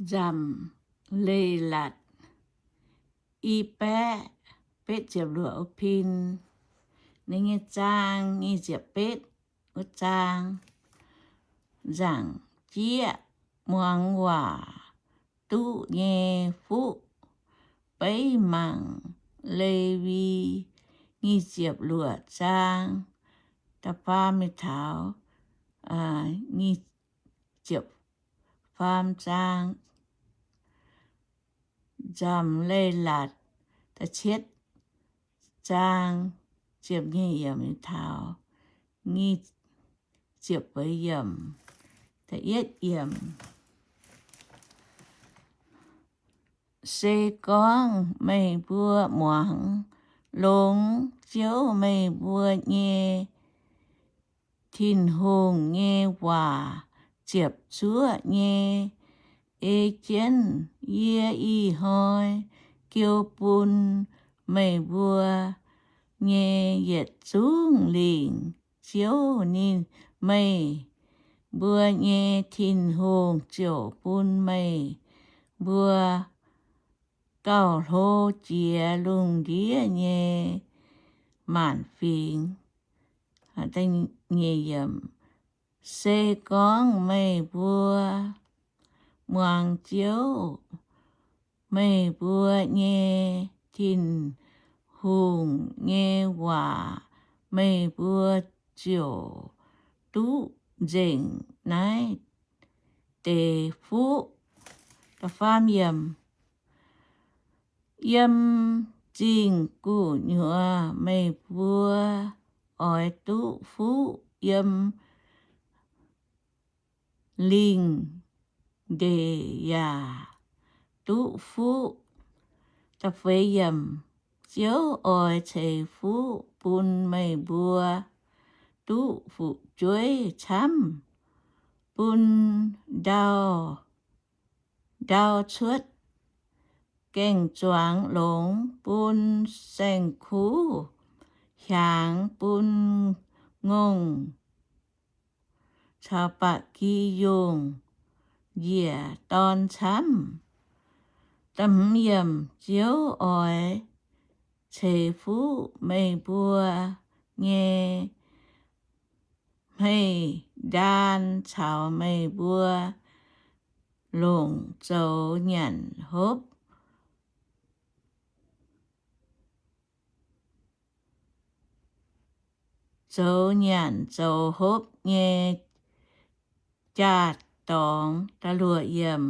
Nzamc Leiz-Latc i baeqv betv ziepc luoqc wuov pin, ninh nyei zaang nyic ziepc betv wuov zaang. Nzaangc jieqv muangx waac duqv nyei fuqv beiv mangc Lewi nyic ziepc luoqc zaang, da'faam mingh taux nyic ziepc faam zaang. Nzamc Leiz-Latc da'cietv zaang ziepc nyeic yiemc mingh taux nyic ziepc feix yiemc. Da'yietv yiemc. Se gorngv meih mbuo muangx longx Ziouv, meih mbuo nyei Tin-Hungh, nyei waac ziepc zuoqv nyei ei jienv yie ih hnoi jiu bun meih mbuo nyei yietc zungv lingc, Ziouv ninh, meih mbuo nyei Tin-Hungh, ziouc bun meih mbuo gauh hlo jiex lungh ndiev nyei maanc fingx. Se gorngv meih mbuo muangx Ziouv, meih mbuo nyei Tin-Hungh, nyei waac, meih mbuo ziouc duqv nzengc naaiv deix fuqv. Yiem zingh gu'nyuoz meih mbuo oix duqv fuqv, yiem lingh ndeic yaac duqv fuqv. Ziouv oix ceix fuqv bun meih mbuo duqv fu'jueiv camv, bun ndau, ndau cuotv gaeng-zuangx longx, bun saeng-kuv hiaangx, bun ngongh caux ba'gi yungh njiec dorn camv. Ziouv oix ceix fuqv meih mbuo nyei hmei-ndaan caux meih mbuo longc zoux nyanc hopv, zoux nyanc zoux hopv nyei jaa-dorngx.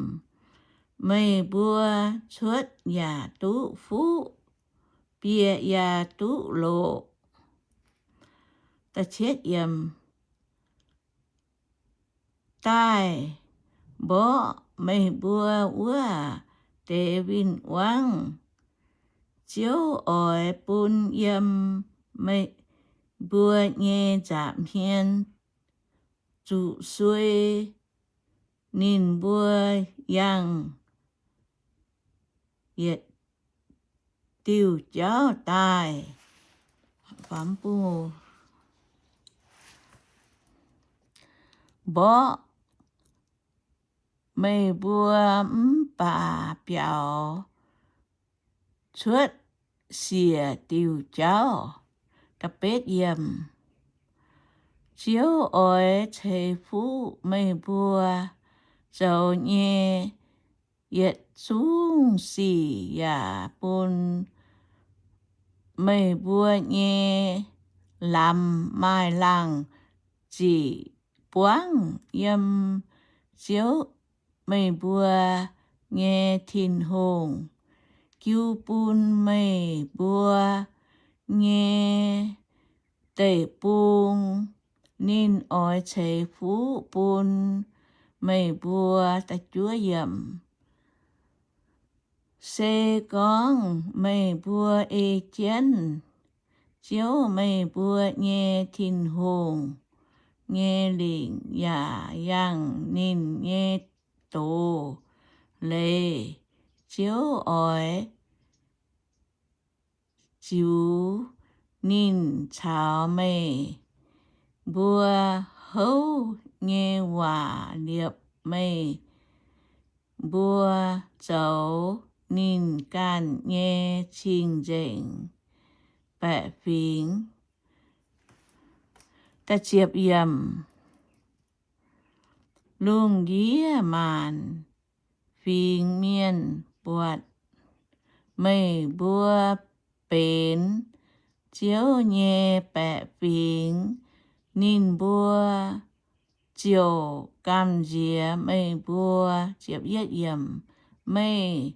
Meih mbuo cuotv yaac duqv fuqv, bieqc yaac duqv loqc. Daaih mborqv meih mbuo wuov deix win-wangv. Ziouv oix bun yiem meih mbuo nyei nza'hmien zuqc suei. Ninh mbuo yangh yietc diuh jauv daaih. Mborqv meih mbuo mv baac biaux cuotv siec diuh jauv. Ziouv oix ceix fuqv meih mbuo zoux nyei yietc zungv sic yaac bun meih mbuo nyei lamz maaih laangh ziqc buangv yiem Ziouv, meih mbuo nyei Tin-Hungh, jiu bun meih mbuo nyei deic-bung. Ninh oix ceix fuqv bun meih mbuo. Se gorngv meih mbuo ei jienv Ziouv, meih mbuo nyei Tin-Hungh, nyei lingc yaac yangh ninh nyei doz-leiz, Ziouv oix ziux ninh caux meih mbuo houv nyei waac liepc meih mbuo zoux ninh ganh nyei cing-nzengc baeqc fingx. Lungh ndiev maanc fingx mienh buatc meih mbuo benx Ziouv nyei baeqc fingx, ninh mbuo ziouc gamh nziex meih mbuo. Meih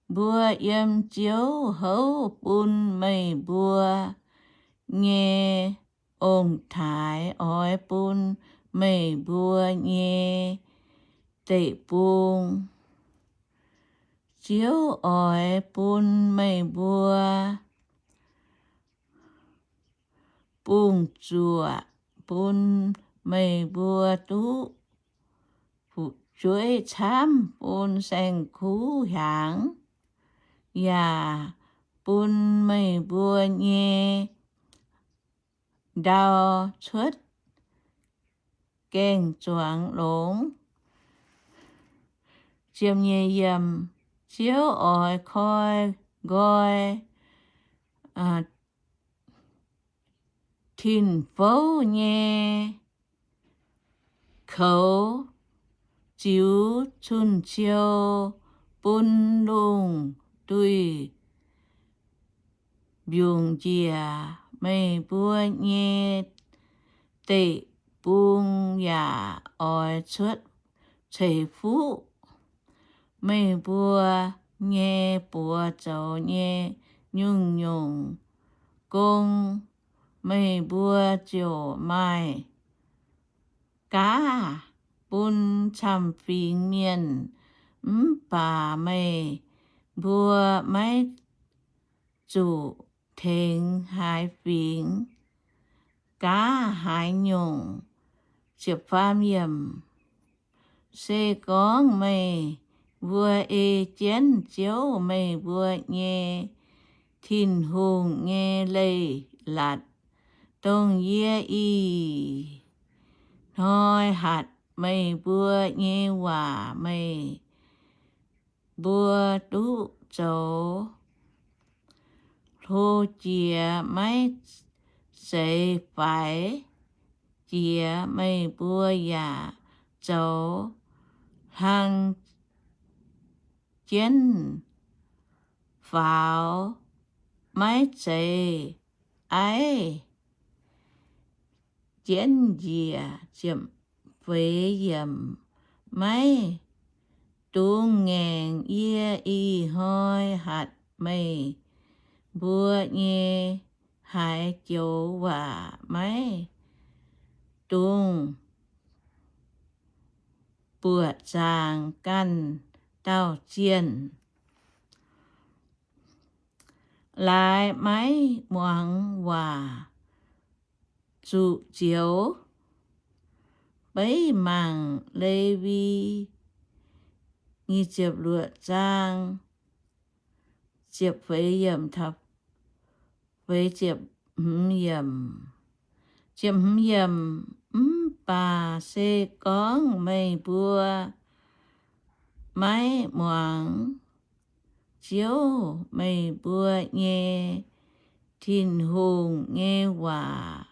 mbuo yiem Ziouv houv bun meih mbuo nyei ong-taaix oix bun meih mbuo nyei deic-bung. Ziouv oix bun meih mbuo bungx zuoqc, bun meih mbuo duqv fu'jueiv camv, bun saeng-kuv hiaangx, yaac bun meih mbuo nyei ndau cuotv gaeng-zuangx longx. Ziouv oix koi nqoi tin-fouv nyei koux ziux cun-ciou bun lungh duih mbiungc njiec. Meih mbuo nyei deic-bung yaac oix cuotv ceix fuqv. Meih mbuo nyei buoz zoux nyei nyungc-nyungc gong meih mbuo ziouc maaih gaav bun camv-fingx mienh. Mv baac meih mbuo maiv zuqc tengx haaix fingx gaav haaix nyungc. Se gorngv meih mbuo ei jienv Ziouv, meih mbuo nyei Tin-Hungh, nyei leiz-latc, dongh yie ih hnoi hatc meih mbuo nyei waac, meih mbuo duqv zoux hlo jiex maiv zeiz faix jiex. Meih mbuo yaac zoux hlang jienv faaux maiv zeiz aiv jienv njiec. Feix yiemc, maiv dungx ngaengc yie ih hnoi hatc meih mbuo nyei haaix joux waac. Maiv dungx buoqc zaangc ganh dauh zienh. Laaix maiv muangx waac zuqc zioux. Beiv mangc Lewi nyic ziepc luoqc zaang, ziepc feix yiemc, feix ziepc hmz yiemc. Mv baac se gorngv meih mbuo maiv muangx Ziouv, meih mbuo nyei Tin-Hungh, nyei waac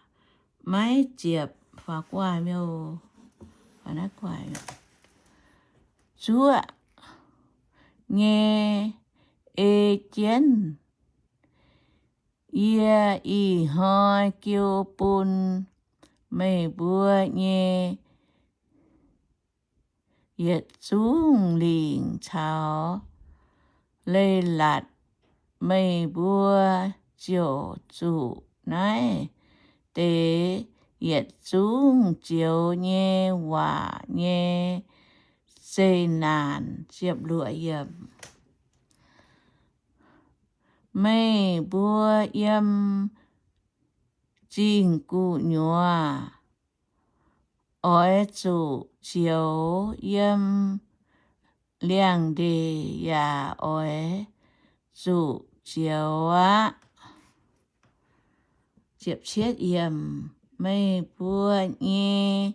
maiv ziepc zuoqc nyei ei jienv yie ih hnoi jiu bun meih mbuo nyei yietc zungv lingc caux leiz-latc, meih mbuo ziouc zuqc naaiv deix yietc zungv zioux nyei waac nyei zeqc naanc. Meih mbuo yiem zingh gu'nyuoz oix zuqc zioux, yiem liangx-ndeic yaac oix zuqc zioux aqv. Meih mbuo nyei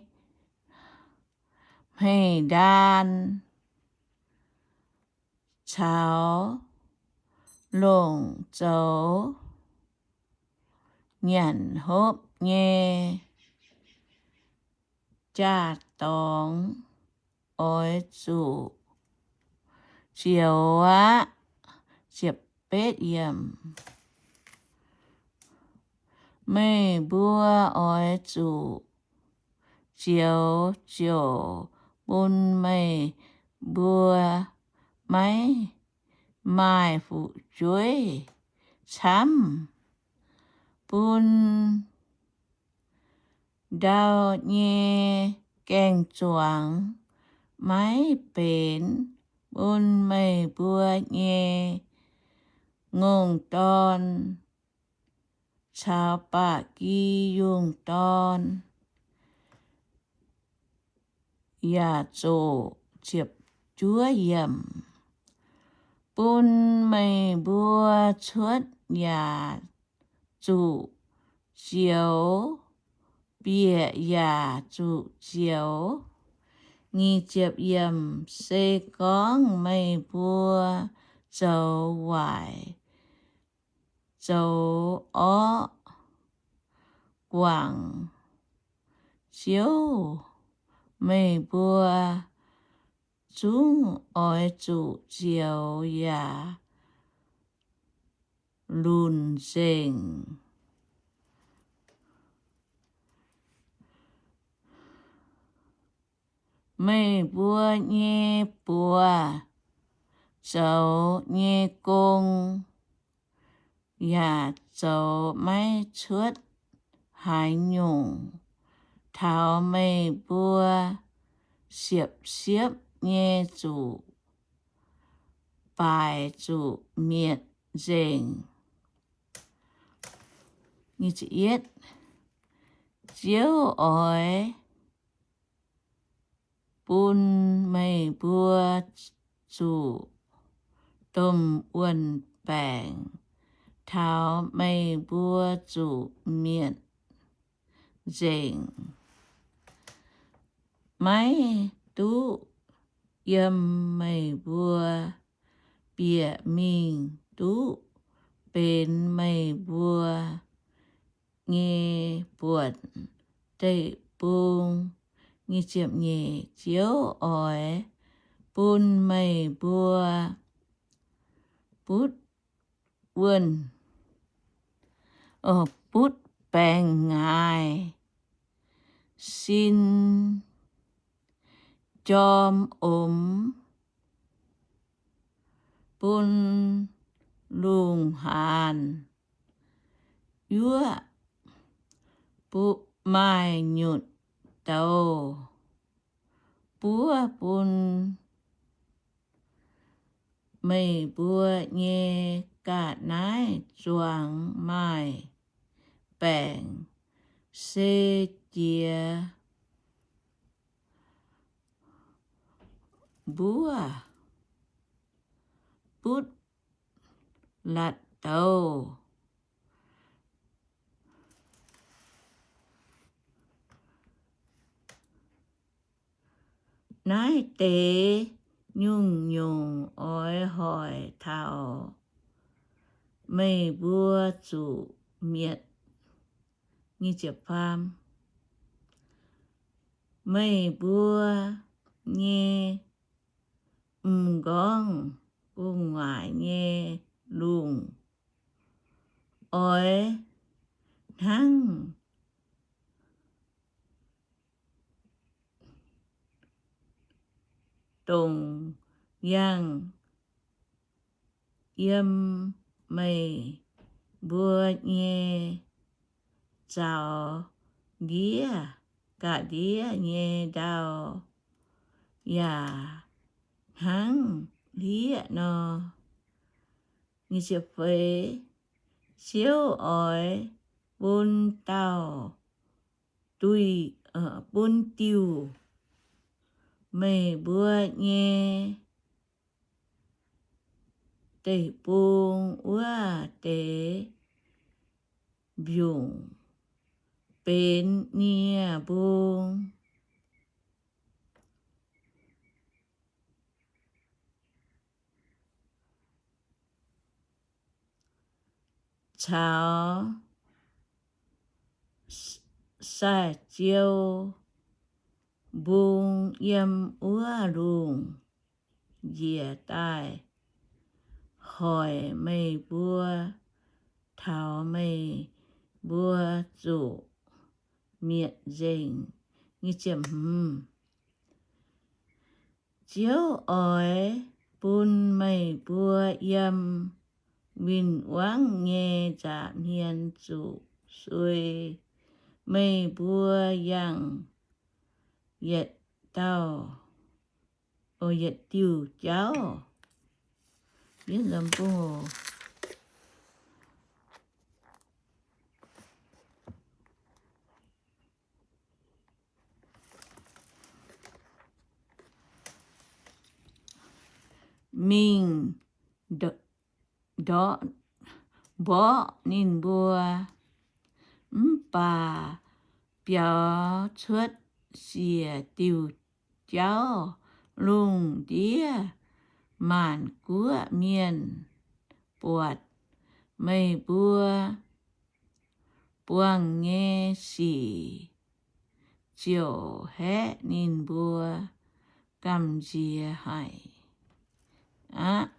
hmei-ndaan taux longc zoux nyanc hopv nyei jaa-dorngx oix zuqc zioux aqv. Meih mbuo oix zuqc zioux ziouc bun meih mbuo maiv maaih fu'jueiv camv, bun ndau nyei gaeng-zuangx maiv benx, bun meih mbuo nyei ngongh dorn caux ba'gi yungh dorn yaac zoqc. Bun meih mbuo cuotv yaac zuqc zioux, bieqc yaac zuqc zioux. Se gorngv meih mbuo zoux waaic, zoux orqv guangc Ziouv, meih mbuo zungv oix zuqc zioux yaac lunc nzengc. Meih mbuo nyei buoz zoux nyei gong yaac zoux maiv cuotv haaix nyungc. Taux meih mbuo siepv-siepv nyei zuqc baaic zuqc mietc nzengc. Ziouv oix bun meih mbuo zuqc domh wuon-baengc. Taux meih mbuo zuqc mietc nzengc, maiv duqv yiem meih mbuo bieqc mingh, duqv benx meih mbuo nyei buonc deic-bung. Ziouv oix bun meih mbuo butv wuonh, butv baengc ngaaih, sin jorm omx, bun lungh haanz yuoqv, maaih nyutc douz, buov bun meih mbuo nyei ga'naaiv zuangx maaih baengc, se jiex mbuov, butv latc douz. Naaiv deix nyungc-nyungc oix hoic taux meih mbuo zuqc mietc. Meih mbuo nyei m'nqorngv gu'nguaaic nyei lungh oix hnangv dongh yangh yiem meih mbuo nyei zaux ndiev ga'ndiev nyei ndau, yaac hnangv ndiev nor. Ziouv oix bun dauh duih, bun diuh meih mbuo nyei deic-bung wuov deix mbiungc benx nie-mbung. caux sai-ziou mbung yiem wuov lungh njiec daaih hoic meih mbuo, taux meih mbuo zuqc mietc nzengc. Ziouv oix bun meih mbuo yiem win-wangv nyei nza'hmien zuqc suei. Meih mbuo yangh yietc dauh, yietc diuh jauv. Mingh ndorqc, mborqv ninh mbuo, mv baac biaux cuotv siec diuh jauv lungh ndiev. Maanc guoqv mienh buatc meih mbuo buangh nyei sic, ziouc haeqv ninh mbuo gamh nziex haic aqv.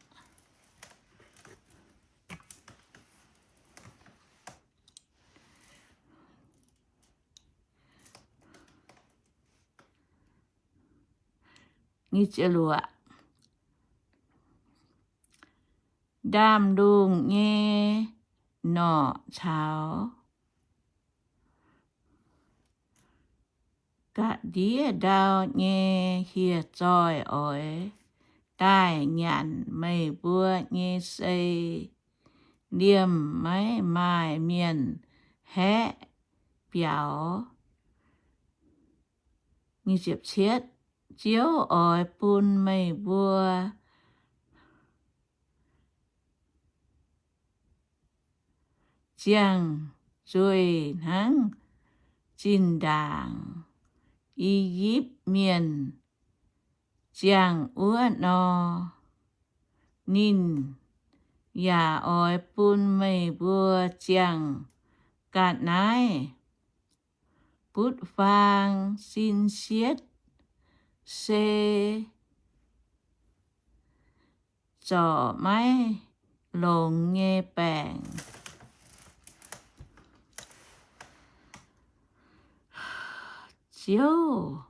Ndaamv-lungh nyei norqc caux ga'ndiev ndau nyei hieh zoih oix daaih nyanc meih mbuo nyei sei. Liemh maiv maaih mienh haeqv biaux. Ziouv oix bun meih mbuo ziangh zueih hnangv zinh ndaangc I^yipv Mienh ziangh wuov nor. Ninh yaac oix bun meih mbuo ziangh ga'naaiv butv faang sin sietv, se zorc maiv longx nyei baengc. Ziouv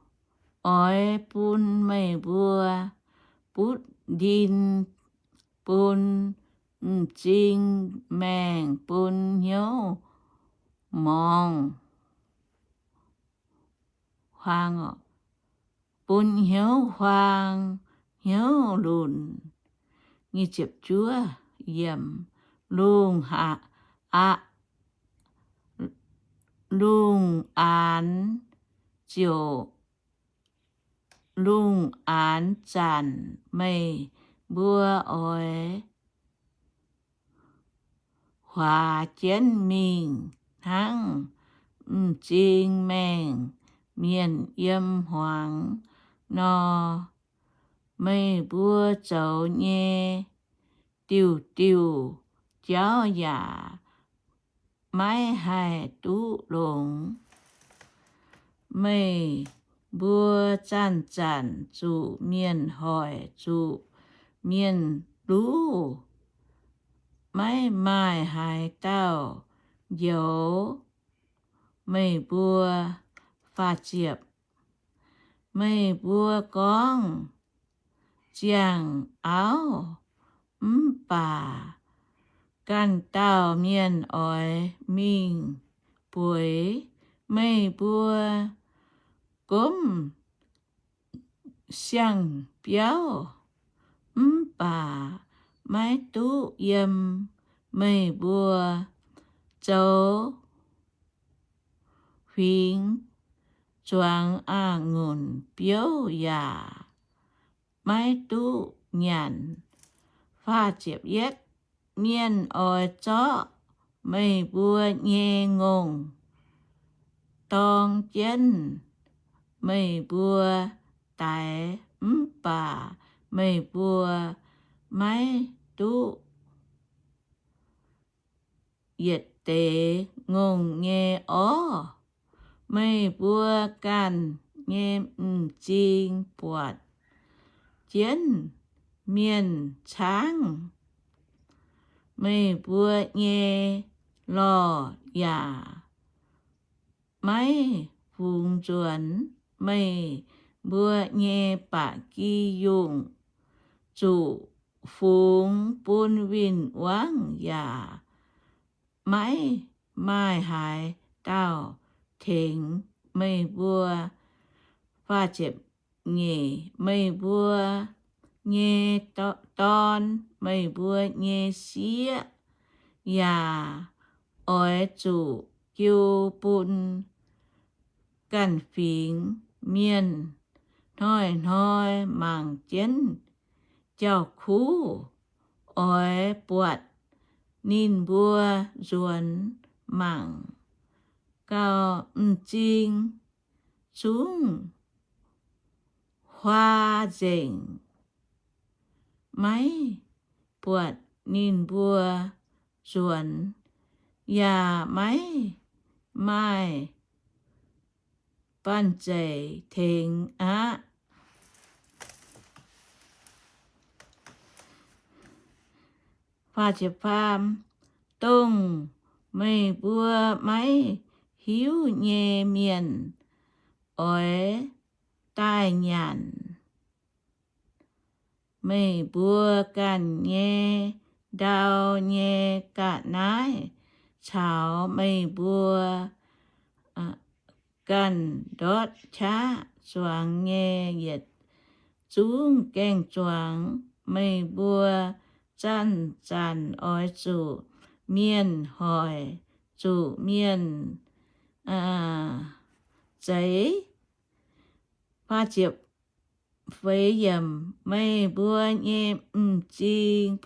oix bun meih mbuo butv ndin bun m'zing maengh, bun hnyouv morngx huaang, bun hnyouv huaang, hnyouv lunc. Lungh aqv, lungh aanx ziouc, lungh aanx zanc meih mbuo oix huaax jienv mingh hnangv m'zing maengh mienh yiem hmuangx nor. Meih mbuo zoux nyei diuh diuh jauv yaac maiv haih duqv longx. Meih mbuo zanc-zanc zuqc mienh hoic, zuqc mienh luv, maiv maaih haaix dauh njoux meih mbuo. Faah ziepc, meih mbuo gorngv, ziangh auv, mv baac ganh dauh mienh oix mingh bueix. Meih mbuo gomv siang-biauv, mv baac maiv duqv yiem. Meih mbuo zoux huingx zuangx a'ngunc biouv yaac maiv duqv nyanc. Mienh oix zorqv meih mbuo nyei ngongh dorng jienv meih mbuo daix, mv baac meih mbuo maiv duqv yietc deix ngongh nyei orv. Meih mbuo ganh nyei m'zing buatc jienv mienh caangv meih mbuo nyei lorh yaac maiv fungx nzuonx. Meih mbuo nyei ba'gi yungh zuqc fungx bun win-wangv yaac maiv maaih haaix dauh tengx meih mbuo. Meih mbuo nyei dorn, meih mbuo nyei sieqv yaac oix zuqc jiu bun ganh fingx mienh hnoi-hnoi mangc jienv jauv-kuv. Oix buatc ninh mbuo nzuonx mangc gauh m'zing zungv huaa nzengc, maiv buatc ninh mbuo nzuonx, yaac maiv maaih banh zeic tengx aqv. Dongh meih mbuo maiv hiuv nyei mienh oix daaih nyanc meih mbuo ganh nyei ndau nyei ga'naaiv caux meih mbuo ganh ndortv qaqv zuangx nyei yietc zungv gaeng-zuangx. Meih mbuo zanc-zanc oix zuqc mienh hoic, zuqc mienh zeix. Meih mbuo nyei m'zing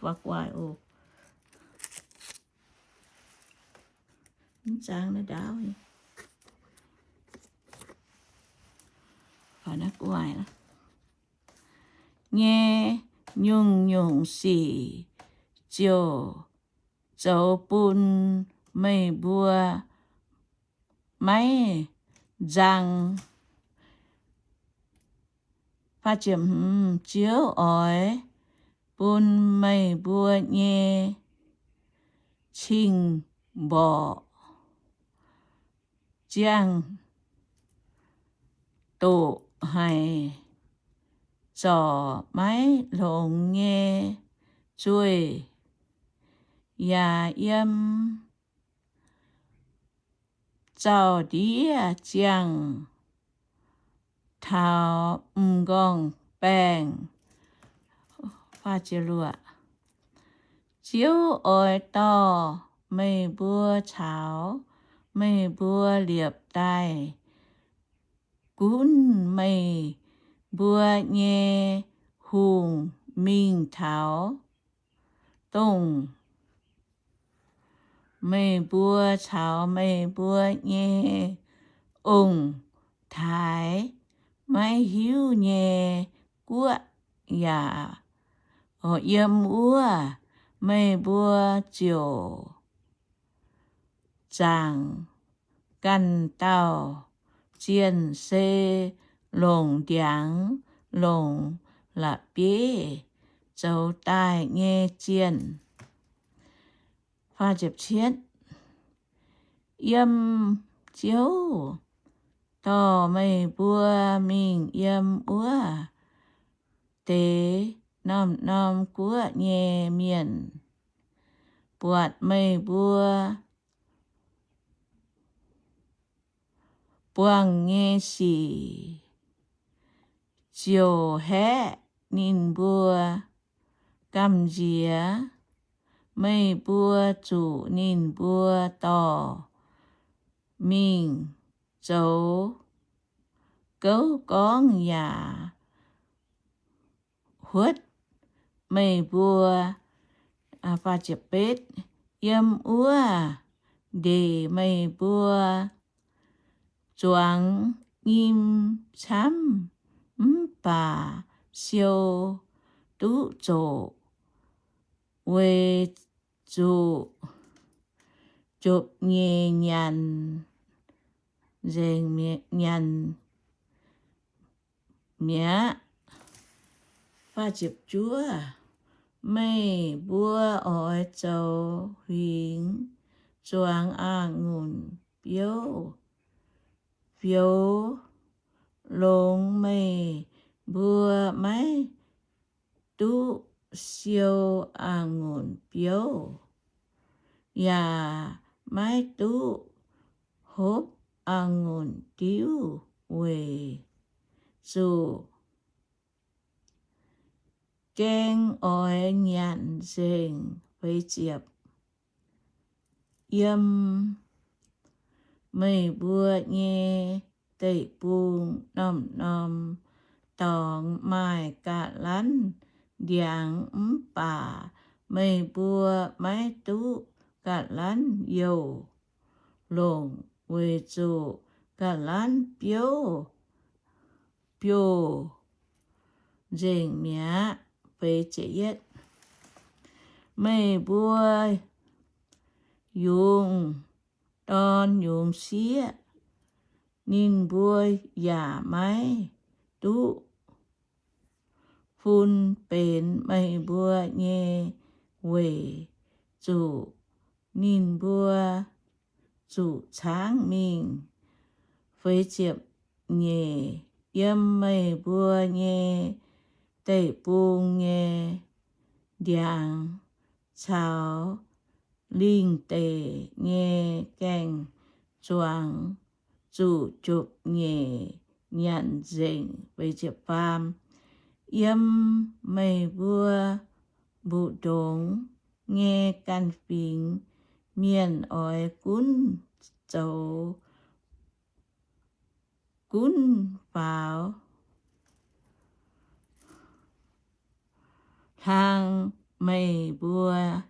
nyei nyungc-nyungc sic ziouc zoux bun meih mbuo maiv nzang. Ziouv oix bun meih mbuo nyei cing-mborqc ziangh doqc haic, zorc maiv longx nyei zueih, yaac yiem zaux-ndiev ziangh taux m'nqorngv-baengh. Ziouv oix dorh meih mbuo caux meih mbuo liepc daaih gunv meih mbuo nyei hungh mingh taux dongh meih mbuo caux meih mbuo nyei ong-taaix maiv hiuv nyei guoqv yaac yiem wuov. Meih mbuo ziouc zaangc ganh dauh zienh, se longc ndiangx longc la'bieiv zoux daaih nyei zienh. Yiem Ziouv dorh meih mbuo mingh yiem wuov deix norm-norm guoqv nyei mienh, buatc meih mbuo buangh nyei sic, ziouc haeqv ninh mbuo gamh nziex. Meih mbuo zuqc ninh mbuo dorh mingh zoux gouv gorngv yaac huotv meih mbuo. Yiem wuov ndeic meih mbuo zuangx nyim camv, mv baac siou duqv zoqc, weic zuqc jopv-nyeic nyanc nzengc, nyanc mi'aqv. Meih mbuo oix zoux huingx zuangx a'ngunc biouv fioux longx. Meih mbuo maiv duqv siou a'ngunc biouv, yaac maiv duqv hopv a'ngunc diuv weic zuqc gaeng oix nyanc nzengc. Feix ziepc. Yiem meih mbuo nyei deic-bung norm-norm dorngx maaih ga'lanv ndiangx, mv baac meih mbuo maiv duqv ga'lanv youh longc, weic zuqc ga'lanv biouv biouv nzengc mi'aqv. Meih mbuo yungz dorn yungz sieqv, ninh mbuo yaac maiv duqv fun benx meih mbuo nyei, weic zuqc ninh mbuo zuqc caangv mingh. Feix ziepc nyeic. Yiem meih mbuo nyei deic-bung nyei ndiangx caux lingh deic nyei gaeng-zuangx zuqc jopv-nyeic nyanc nzengc. Yiem meih mbuo mbu'ndongx nyei ganh fingx, mienh oix gunv zoux gunv faaux hlang meih mbuo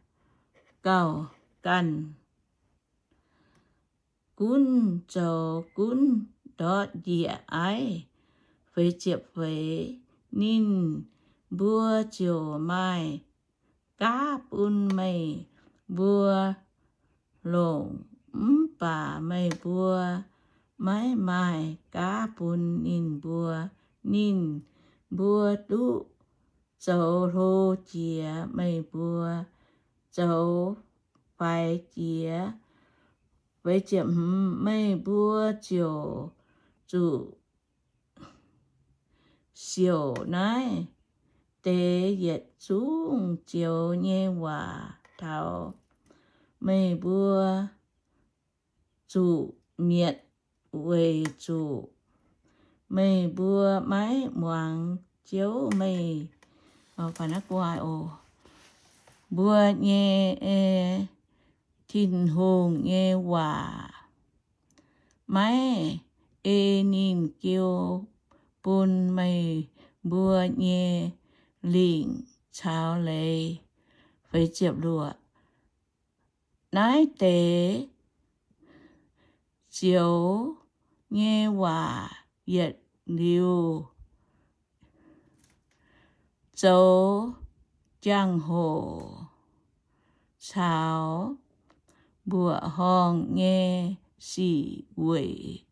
gauh ganh gunv zoux gunv ndortv njiec aiv. Feix ziepc feix. Ninh mbuo ziouc maaih gaav bun meih mbuo longc, mv baac meih mbuo maiv maaih gaav bun ninh mbuo. Ninh mbuo duqv zoux hlo jiex, meih mbuo zoux faix jiex. Meih mbuo ziouc zuqc siouc naaiv deix yietc zungv zioux nyei waac taux meih mbuo zuqc mietc, weic zuqc meih mbuo maiv muangx Ziouv meih mbuo nyei Tin-Hungh nyei waac, maiv ei ninh jiu bun meih mbuo nyei lingc caux leiz. Naaiv deix zioux nyei waac yietc liuz zoux jangx-hoc caux mbuoqc horngh nyei sic weic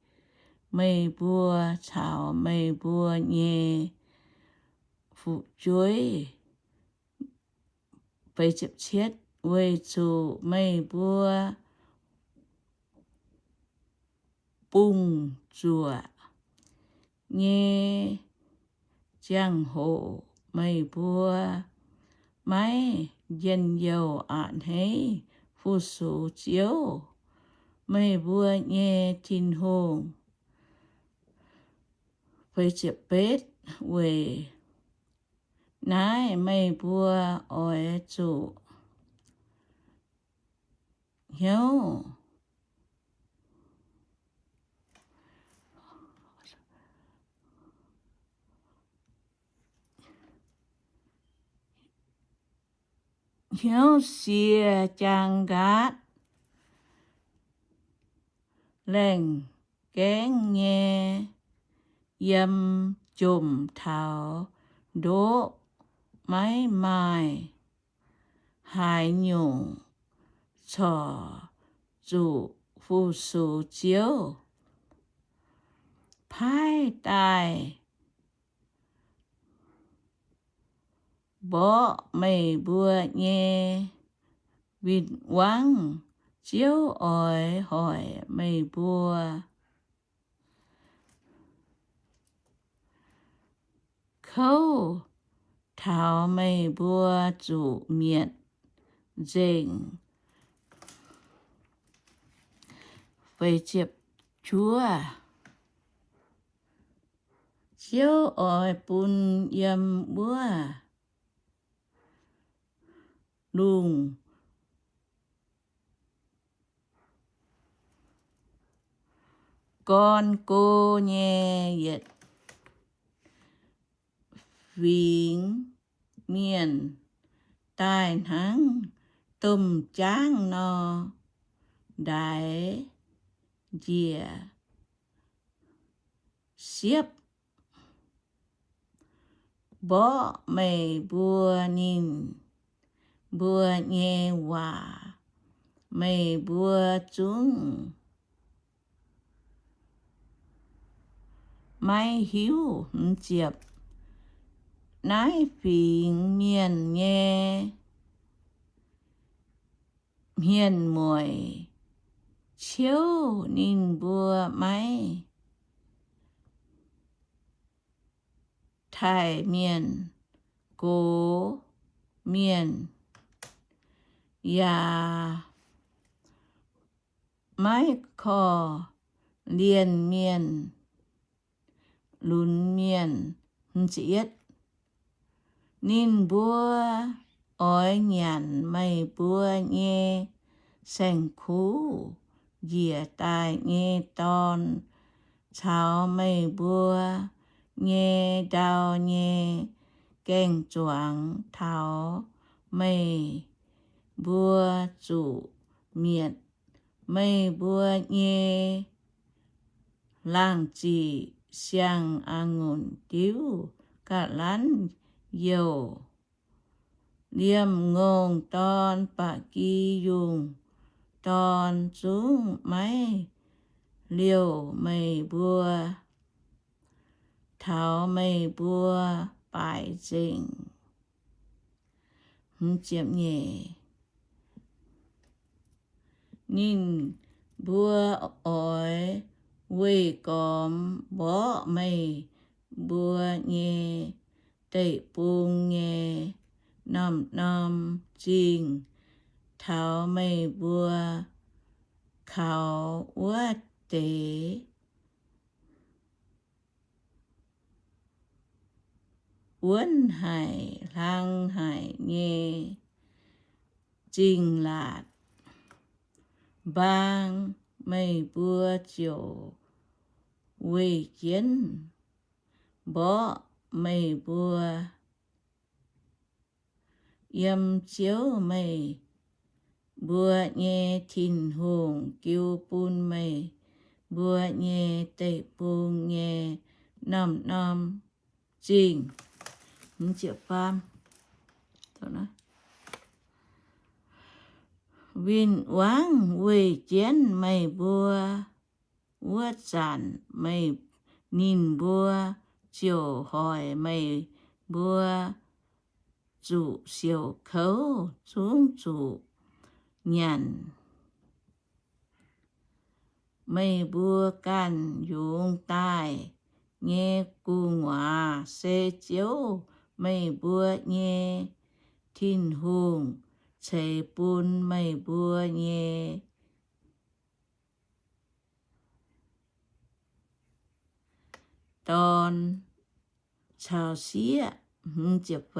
meih mbuo caux meih mbuo nyei fu'jueiv, weic zuqc meih mbuo bungx zuoqc nyei ziangh hoc meih mbuo maiv njien-youh a'hneiv fu-sux Ziouv, meih mbuo nyei Tin-Hungh. Weic naaiv meih mbuo oix zuqc hnyouv hnyouv sie jaang nqaatv laengh gaengv nyei yiem jomc taux ndoqv, maiv maaih haaix nyungc corc zuqc fu-sux Ziouv paaiv daaih mborqv meih mbuo nyei win-wangv. Ziouv oix hoic meih mbuo kouv taux meih mbuo zuqc mietc nzengc. Ziouv oix bun yiem wuov lungh gorn go nyei yietc fingx mienh daaih hnangv domh jaangv nor, ndaix njiec siepv mborqv meih mbuo ninh mbuo nyei waac. Meih mbuo zungv maiv hiuv. Ziepc, naaiv fingx mienh nyei hmien-mueic ciouv ninh mbuo maiv taaih mienh, gox mienh, yaac maiv korv-lienh mienh, lunx mienh. Ninh mbuo oix nyanc meih mbuo nyei saeng-kuv, njiec daaih nyei dorn, caux meih mbuo nyei ndau nyei gaeng-zuangx, taux meih mbuo zuqc mietc. Meih mbuo nyei laangz ziqc siang-a'ngunc diuv ga'lanv youh, liemh ngongh dorn ba'gi yungh dorn zungv maiv liouh meih mbuo, taux meih mbuo baaic nzengc. Ninh mbuo oix weih gormx mborqv meih mbuo nyei deic-bung nyei norm-norm zingh taux meih mbuo kaux wuov deix wuonv haic hlang haic nyei zingh laatc mbaang. Meih mbuo ziouc weih jienv mborqv meih mbuo yiem Ziouv, meih mbuo nyei Tin-Hungh, jiu bun meih mbuo nyei deic-bung nyei norm-norm zingh. Win-wangv weih jienv meih mbuo wuov zanc, meih, ninh mbuo ziouc hoic meih mbuo zuqc siouc kouv, zungv zuqc nyanc. Meih mbuo ganh yungz daaih nyei gu'nguaaz se Ziouv, meih mbuo nyei Tin-Hungh, ceix bun meih mbuo nyei dorn caux sieqv.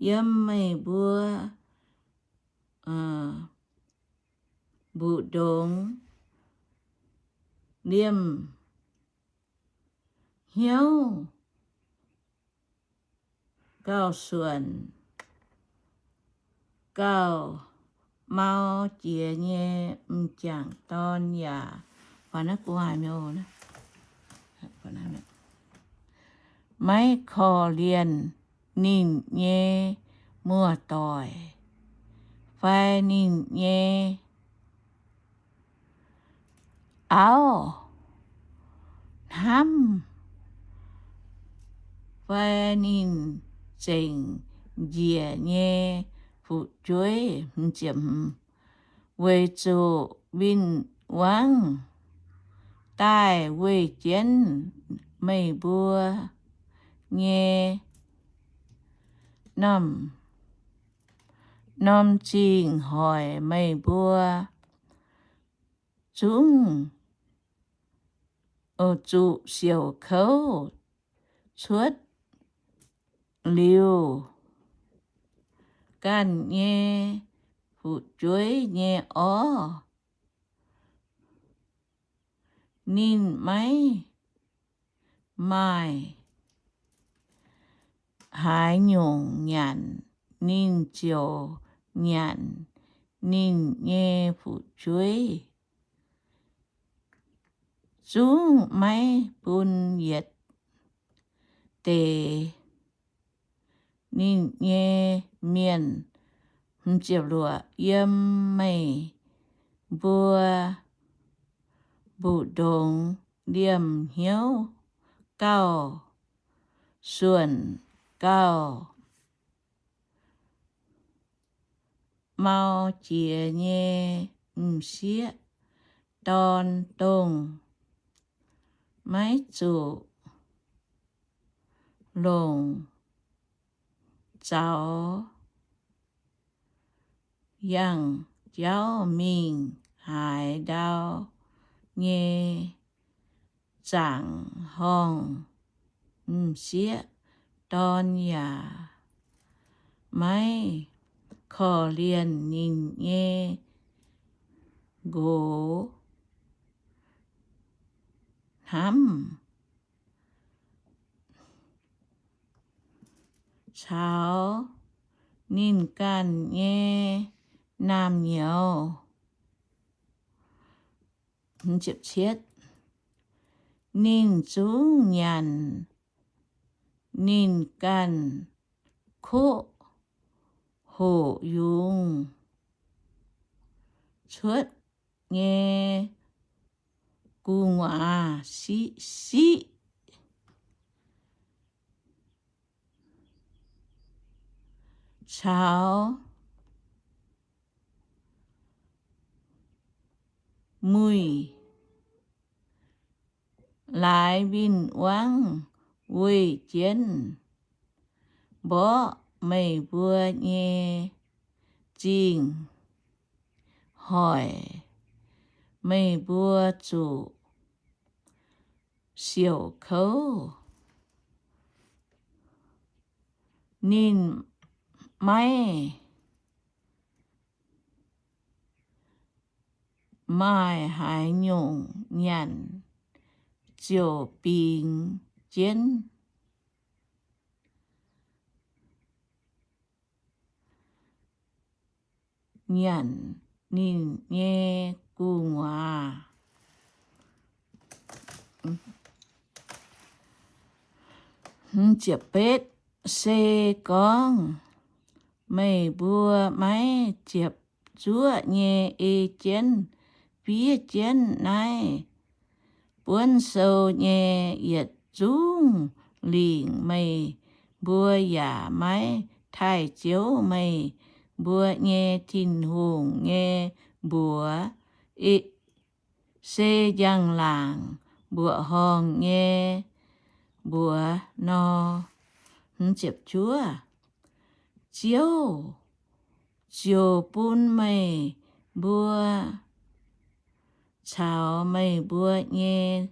Yiem meih mbuo mbu'ndongx liemh hnyouv gauh suonc, gauh mau jiex nyei m'jangc dorn yaac maiv korv-lienh ninh nyei muoz-doic fai ninh nyei auv hnamv fai ninh zengc njiec nyei fu'jueiv, weic zuqc win-wangv daaih weih jienv meih mbuo nyei norm, norm zingh hoic meih mbuo zungv zuqc siouc kouv cuotv liuz ganh nyei fu'jueiv nyei orv. Ninh maiv maaih haaix nyungc nyanc, ninh ziouc nyanc ninh nyei fu'jueiv, zungv maiv bun yietc deix ninh nyei mienh yiem meih mbuo mbu'ndongx liemh hnyouv gauh suonc gauh mau jiex nyei m'sieqv dorn, dongh maiv zuqc longc zaux yangh jauv mingh haaix ndau nyei zaangc horngh. M'sieqv dorn yaac maiv korv-lienh ninh nyei nqox hnamv caux ninh ganh nyei naamh nyouz. Ninh zungv nyanc ninh ganh koqv hoqc yungz cuotv nyei gu'nguaaz siqv siqv caux muic laaix win-wangv weih jienv mborqv meih mbuo nyei zingh hoic meih mbuo zuqc siouc kouv. Ninh maiv maaih haaix nyungc nyanc ziouc bingx jienv nyanc ninh nyei gu'nguaaz. Se gorngv meih mbuo maiv ziepc zuoqv nyei ei jienv fiev jienv naaiv buonv sou nyei yietc zungv lingc, meih mbuo yaac maiv taaih Ziouv, meih mbuo nyei Tin-Hungh, nyei mbuox, se njang-laangc mbuoqc horngh nyei mbuox nor. Ziouv ziouc bun meih mbuo caux meih mbuo nyei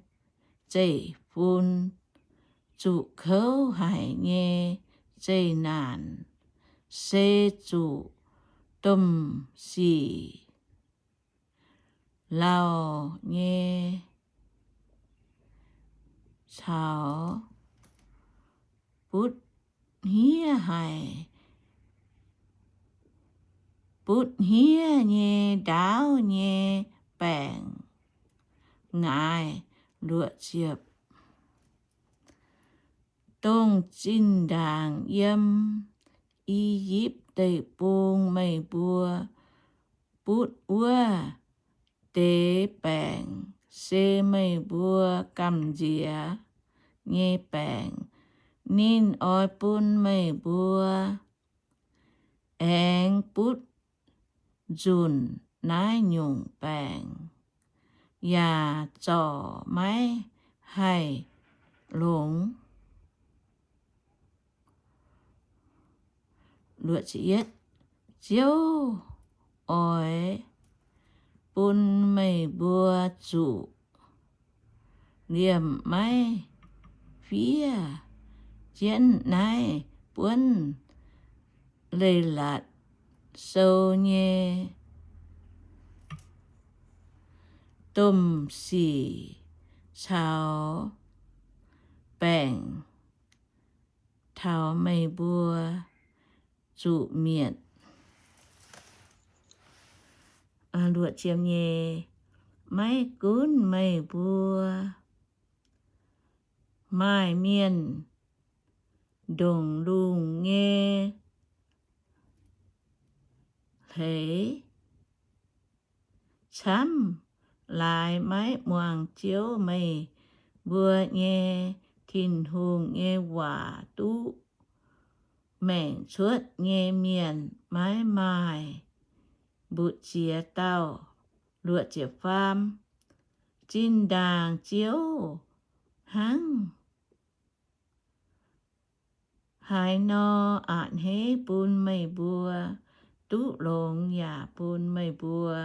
zeiv-fun zuqc kouv haic nyei zeqc naanc, se zuqc domh sic lauh nyei caux butv hniev haic, butv hniev nyei ndaauv nyei baengc ngaaix. Luoqc ziepc. Dongh zinh ndaangc yiem I^yipv Deic-Bung meih mbuo butv wuov deix baengc se meih mbuo gamh nziex nyei baengc. Ninh oix bun meih mbuo aengx butv nzunc naaiv nyungc baengc, yaac zorc maiv haih longx. Ziouv oix bun meih mbuo zuqc liemh maiv fiev jienv naaiv buonv Leiz-Latc Sou nyei domh sic caux baengc taux meih mbuo zuqc mietc. Maiv gunv meih mbuo maaih mienh ndongc lungh nyei hleix camv, laaix maiv muangx Ziouv, meih mbuo nyei Tin-Hungh, nyei waac duqv maengc cuotv nyei mienh maiv maaih mbu'ziex dauh. Luoqc ziepc faam. Zinh ndaangc Ziouv hnangv haaix nor a'hneiv bun meih mbuo duqv longx yaac bun meih mbuo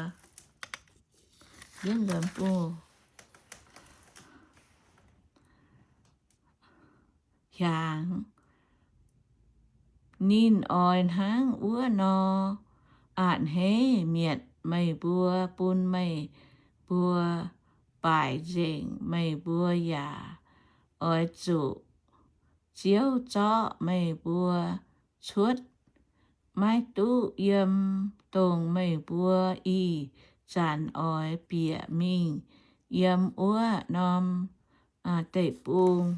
hiaangx, ninh oix hnangv wuov nor a'hneiv mietc meih mbuo, bun meih mbuo baaic nzengc. Meih mbuo yaac oix zuqc Ziouv zorqv meih mbuo cuotv, maiv duqv yiem dongh meih mbuo ih zanc oix bieqc mingh yiem wuov norm deic-bung.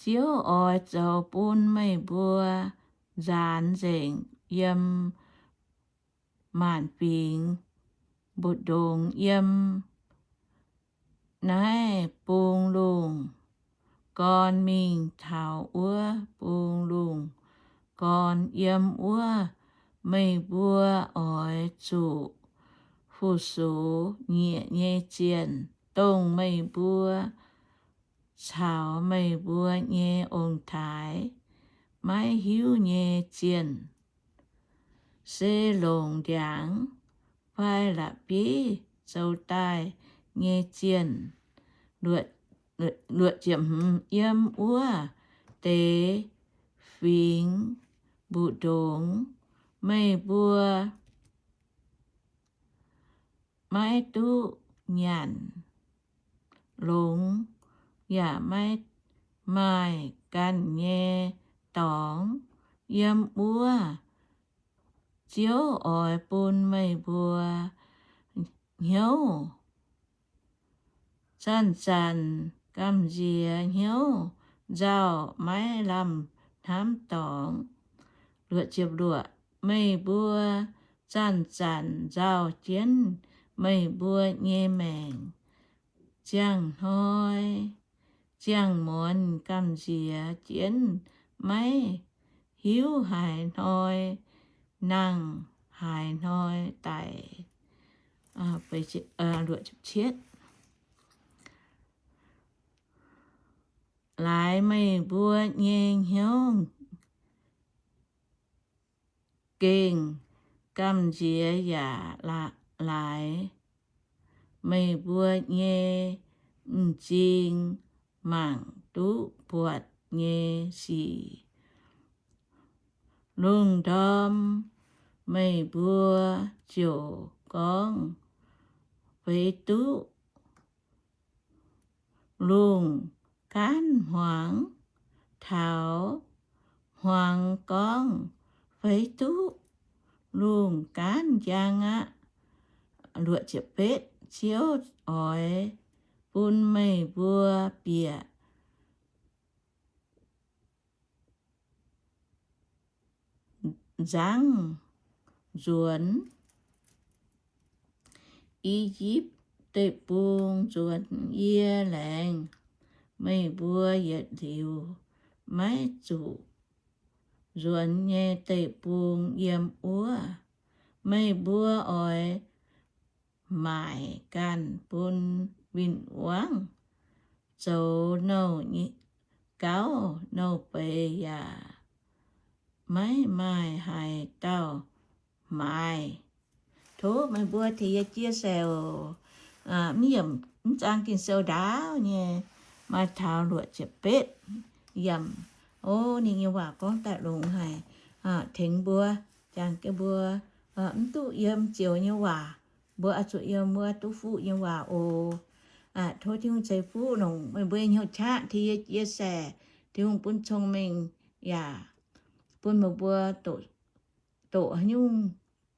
Ziouv oix zoux bun meih mbuo nzaanx nzengc yiem maanc fingx mbu'ndongx, yiem naaiv bung lungh gorn mingh taux wuov bung lungh gorn. Yiem wuov meih mbuo oix zuqc fu-sux nyiec nyei zienh, dongh meih mbuo caux meih mbuo nyei ong-taaix maiv hiuv nyei zienh, se longc ndiangx fai la'bieiv zoux daaih nyei zienh. Yiem wuov deix fingx mbu'ndongx meih mbuo maiv duqv nyanc longx, yaac maiv maaih ganh nyei dorngx. Yiem wuov Ziouv oix bun meih mbuo hnyouv zanc-zanc gamh nziex, hnyouv nzauh, maiv lamh hnamv dorngx. Meih mbuo zanc-zanc nzauh jienv meih mbuo nyei maengc, ziangh hnoi ziangh muonz gamh nziex jienv, maiv hiuv haaix hnoi nangh, haaix hnoi daic. Laaix meih mbuo nyei hnyouv gengh gamh nziex yaac laaix meih mbuo nyei m'zing mangc duqv buatc nyei sic lungh ndorm, meih mbuo ziouc gorngv, Feix duqv. Lungh gaanv hmuangx taux hmuangx gorngv, Feix duqv. Lungh gaanv njang aqv. Ziouv oix bun meih mbuo bieqc nzangv nzuonx. I^yipv Deic-Bung nzuonx yie laengz, meih mbuo yietc liuz maiv zuqc nzuonx nyei deic-bung yiem wuov. Meih mbuo oix maaic ganh bun win-wangv zoux nouh gauv, nouh beiz yaac maiv maaih haaix dauh maaiz. Tov meih mbuo tengx yie chia sẻ oc. Mv yiemc mv zaang Ging-Sou ndaauv nyei, maaih taux luoqc ziepc betv yiemc. O, ninh nyei waac gorngv daaih longx haic, tengx mbuo, jangx jienv mbuo mv duqv yiem zioux nyei waac, mbuo oix zuqc yiem wuov duqv fuqv nyei waac oc. Tov Tin-Hungh ceix fuqv longc meih mbuo nyei hnyouv qaqv tengx yie chia sẻ. Tin-Hungh bun cong-mengh yaac bun meih mbuo doqc haaix nyungc,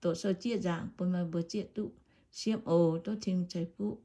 doqc sou zieqv nzaangc bun meih mbuo zieqv duqv siepv oc. Tov Tin-Hungh ceix fuqv.